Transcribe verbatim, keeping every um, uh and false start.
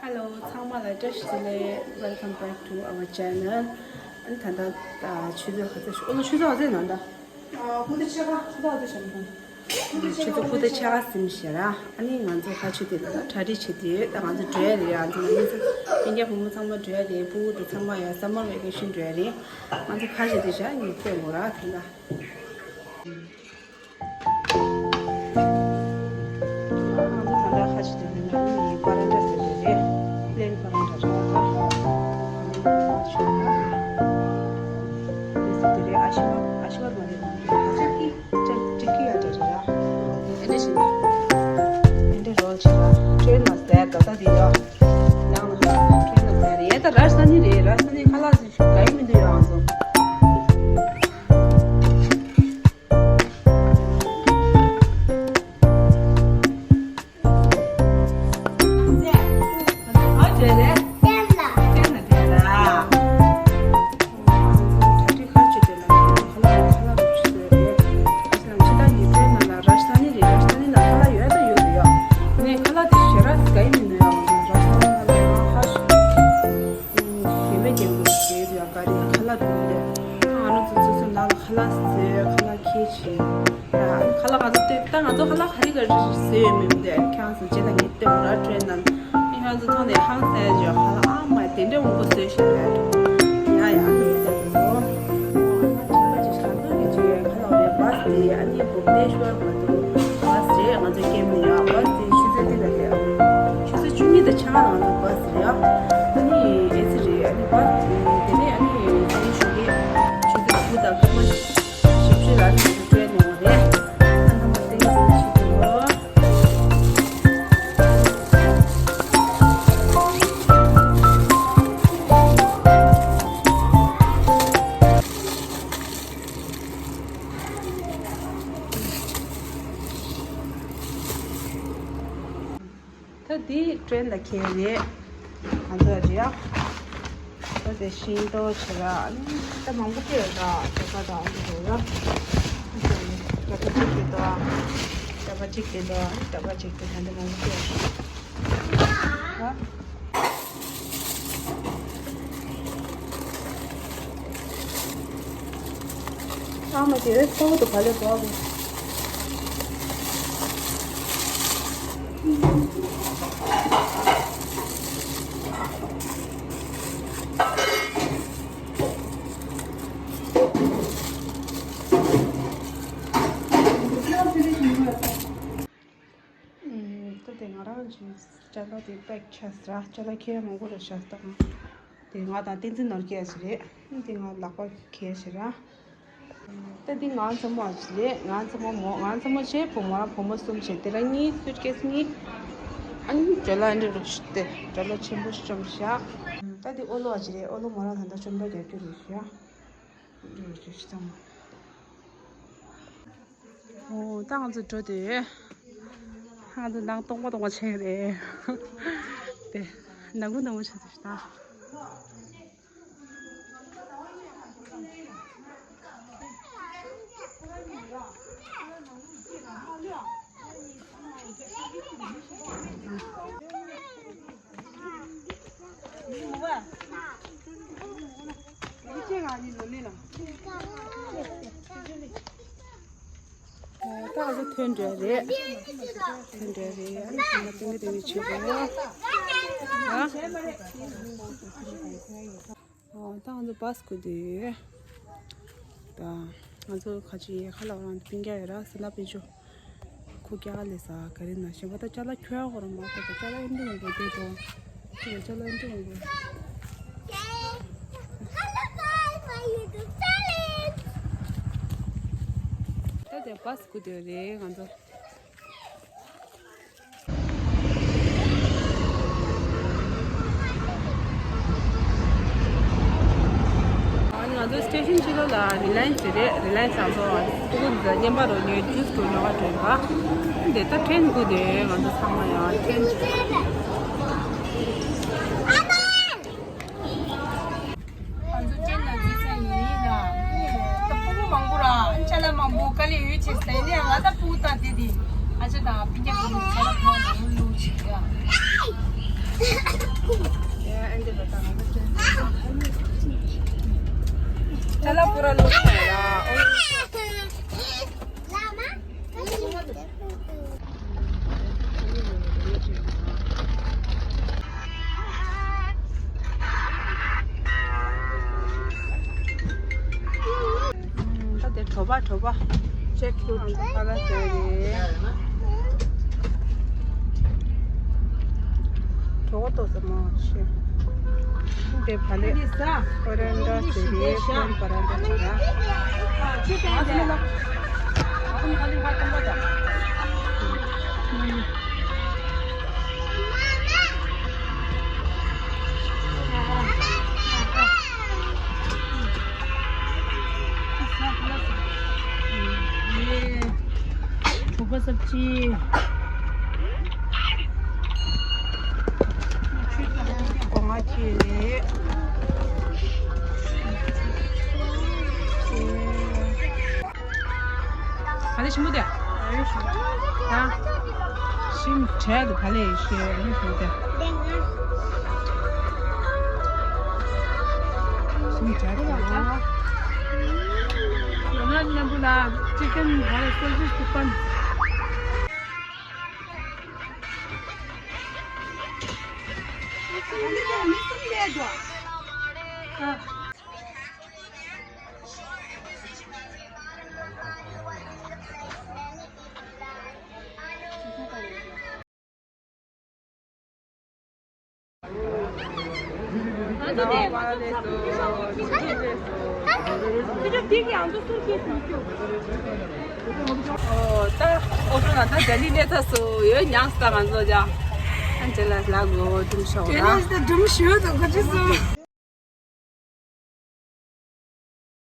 Hello ཚང་མ་ལ་བཀྲ་ཤིས་བདེ་ལེགས། Welcome back to our channel. ཨ་ནི་ད་ལྟ་ད་ཆུ་ཚོད་ག་ཚོད་ཤོག་ཨོ་ལོ་ཆུ་ཚོད་ག་ཚོད་ན་ད། ཨ་ཧུ་ད་ཆེ་ག་ཧུ་ད་ཧུ་ད་ཆེ་ག་ཆུ་ཚོད་ཧུ་ད་ཆེ་ག་ཟིན་ཤེ་ར། ཨ་ནི་ང་ཚོ་ཁ་ཆུ་དེ་ལ་ད་གྲ་སྒྲིག་བྱེད་དུས་ད་ང་ཚོ་འགྲོ་ཡ་རེད། ང་ཚོ་ང་ཚོ་སྤུན་ཀྱག་བུ་མོ་ཚང་མ་འགྲོ་ཡ་རེད། ཕྲུ་གུ་དེ་ཚང་མ་ཡ་summer vacation འགྲོ་ཡ་རེད། ང་ཚོ་ཁ་ཆུ་དེ་བཞག་ཉིན་ཐོན་དགོས་ར་དེ་ལ། ང་ཚོ་ད་ལྟ་ཁ་ཆུ་དེ་ལ་ནི་པ་ར་ཊ་ཟེར་རེད། པི་ལེན་པ་ར་ཊ་རེད། ཨ་ནི་ཆུ་ལ་དེ་ཟེར་དེ་རེད། ཨ་ཤི་བ་ཨ་ཤི་བ་མ་རེད། ཅིག་ཅིག་ཡ་ཏྲ་ར། ཨེ་འདྲ་ཞིག་ཨེ་འདྲ་རོལ་ཆེ་ར། ཁྲོན་ན་ཟེར་ད་ལྟ་དེ་ཡོད། ནང་ན་ཁྲོན་ན་ཟེར་ཡ་ད་ར་ས་ནི་རེད། ར་ས་ནི་ཁ་ལག་ཟིག་ཞིག་ག་ཡི་མི་འདུག་ཡོད་ང་ཚོ། ཞེ་མེད་རྒྱལ་པོ་ཞེས་ཡོད་ཡ་ག་རེ་ཁ་ལག་དུ་ཡོད་ཡ། ང་རང་ཚོ་ཚོ་ཚོ་ནང་ལ་ཁ་ལག་བཟོས། ཁ་ལག་ཁྱེར་བྱས། ཁ་ལག་ང་ཚོ་ལྟོས་ད་ང་ཚོ་ཁ་ལག་ག་རེ་ག་རེ་བཟོས་ཡོད་མེད་མི་འདུག་ཁྱེད་རང་ཚོ་རྗེས་ལ་ངས་ལྟོས་ར་ཁྲོན་ནང་ཨེ་ཁྱེད་རང་ཚོ་ཐོག་ནས་ཧང་སངས་བྱས་ཁ་ལག་ཨ་མ་དེ་འདྲ་འོང་པོ་བཟོས་ཤག་ལབ་ཡ་ཡ་ངས་ལྟོས་འདུག་ཨ་མ་དྲན་པ་ཅིག་ཞག་ཚོད་ཀྱི་བྱས་ཁ་ལག་རེད། བ་སི་དེ་ཨ་ནི་བུབ་ནས་ཤོར་མ་འདུག་བ་སི་རེད། ང་ཚོ་སྐྱེལ་མི་ཡ་བ་སི་དེ་ཆུ་ཚོད་འདི་ལ་སླེབས། ཆུ་ཚོད་བཅུ་གཉིས་དང་ཕྱེད་ཀ་ནང་ལ་བ་སི་རེད་ཡ། ཨ་ནི་ཨེ་ཙི་རེད། ཨ་ནི་བ་སི་དེ་ནས་ཨ་ནི་ཨེ་ཙི་ཞོགས་ཀས་ཆུ་ཚོད་དགུ་དང་སྐར་མ་བཞི་བཅུ་ལ་ཨ་ནི་ང་ཚོ་བྲོས་ནས་འོང་རེད། ཨ་ནི་ཐ་མ་སྟེང་གི་ཆུ་ཚོད་འོ། ད་འདི་ཁྲོན་ལ་ཁེལ་རེད། ང་ཚོ་རེད་ཡ། ད་དེ་ཤིང་ཏོག་བྱེད་ར་ཨ་ནི་ད་མང་པོ་སྐྱེས་ཡོད་ར། ད་ད་ད་ཨ་ནི་རེད་ཡ། ད་ད་གཅིག་དེ་ད་ད་ད་གཅིག་དེ་ད་ད་ད་གཅིག་དེ་ད་འདི་མང་པོ་སྐྱེས་ཡོད་ར། ཨ་མ་དེ་རེད་ཚ་བོ་དུ་ག་ལེ་བ་གི། ད་དེ་ང་རང་གི་ཅ་ལག་དེ་པེག་བྱས་ར། ཅ་ལག་ཁྱེར་མང་པོ་རེད་ཤག་ད་ང་དེ་ང་དང་བསྟན་འཛིན་ནོར་སྐྱེས་ཞིག་རེད། དེ་ང་ལག་པ་ཁྱེར་ཞིག་ར། ད་འདི་ང་མཚན་མོ་ཞིག་རེད། ང་མཚན་མོ་མོ་ང་མཚན་མོ་བྱས་བུ་མོ་རང་བུ་མོ་གསུམ་བྱས་དེ་ར་གཉིས་སུཊ་ཀེས་གཉིས། ཨ་ནི་ཇོ་ལ་འདི་རུ་ཞིག་སྟེ་ཇོ་ལ་ཆེན་པོ་ཞིག་བཅོམ་ཤག་ད་འདི་ཨོ་ལོ་ཞིག་རེད། ཨོ་ལོ་མོ་རང་ད་ལྟ་ཅོམ་པ་རྒྱག་རྒྱུ་རེད་ཤག་འདི་རུ་ཞིག་བཏང་། ཨོ་ད་ང་ཚོ་འགྲོ་དུས། ང་ཚོ་ནང་སྟོང་པ་སྟོང་པ་ཆགས་རེད། དེ་ནག་པོ་ནག་པོ་ཆགས་ཚར་ཤག་ད། ད་ང་ཚོ་ཐོན་འགྲོ་རེད། ཐོན་འགྲོ་རེད། ཨ་ནི་ཚང་མ་ཏིང་ཏིང་ཏིང་ཏིང་བྱེད་དགོས། ཨ། ཨོ་ད་ང་ཚོ་བ་སི་སྒུག་བསྡད་ཡོད། ད་ང་ཚོ་ཁ་ཅིག་ཡལ་ག་ལབ་རང་སྤུན་ཀྱག་ཡོད་ར། ཟི་ལ་པན་ཆུ་ཁུ་རྒྱག་ལས་ས་ག་རེ་ན་ཞེན་པ་ད་ཅ་ལག་ཁྱོད་ཧོ་ར་མ་ད་ད་ཅ་ལག་ཨེ་འདྲ་མང་པོ་བསྡད་དོ། ཅ་ལག་ཨེ་འདྲ་མང་པོ། ད་དེ་བ་སི་སྒུག་བསྡད་ཡོད་རེད་ང་ཚོ། ང་ཚོ་སི་ཊེ་ཤན་ཕྱི་ལོགས་ལ་རི་ལ་ཡན་སི་རེད། རི་ལ་ཡན་སི་ང་ཚོ་ཕྲུ་གུ་འདི་ཚོ་བརྙན་པར་རོ་ཉོས་ཇུས་དུ་ཉོ་བ་འགྲོ་བ། འདི་ལྟར་ཁྲེན་དགོས་དེ་ང་ཚོ་ཚང་མ་ཡང་ཁྲེན། ང་ཚོ་ཅན་ལ་འཛུལ་ས་ཡིན་ན། ད་ཕྲུ་གུ་མང་པོ་ར་ཅ་ལག་མང་པོ་དཀའ་ལས་ཡོད་ཆེ་ས་ཡིན་ན་ང་ད་ཕྲུ་གུ་ད་དེ་དེ་ཨ་ཅེ་དང་སྤུན་ཀྱག་ཕྲུ་གུ་ཅ་ལག་མང་པོ་བླུགས་ཆེ་ཡ། ཅ་ལག་པུ་ར་ལོ་ཆུང་ཡ། ད་དེ་གྲོ་པ་གྲོ་པ། ཅེག་ཕུ་རུཊ་ཁ་ལ་ཟེར་རེད། གྲོ་པ་ཏོག་ཙམ་མང་ཆེ། དེ་བ་ལེ་པ་རན་ཌ་ཟེར་རེད། ཀོན་པ་རན་ཌ་ཆ་ར། ཕུག་པ་སབ་ཅི། སྒོ་ང་ཅི་རེད། ག་ལེ་ཞིམ་པོ་དེ། ད། ཞིམ་བྲལ་དུ་ག་ལེ་ཤེས་ཨ་ནི་ཞིམ་དེ། ཞིམ་བྲལ་དུ། ང་མཉམ་པོ་ལ་ཅི་ཀན་ག་ལེ་སོ་སོ་སུ་པན། ཨོ་ད་ཨོ་ཁོ་ན་ད་ལྡི་ལི་སླེབས་ཚར་སོང་། ཡོད་མྱངས་ས་ང་ཚོ་ཀྱང་། ཨ་ཅེ་ལ་ལ་གོ་སྒྲུང་ཤོག་ལ། ལྡི་ལི་སླེབས་སྒྲུང་ཤོག་དང་ག་ཅི་སོང་།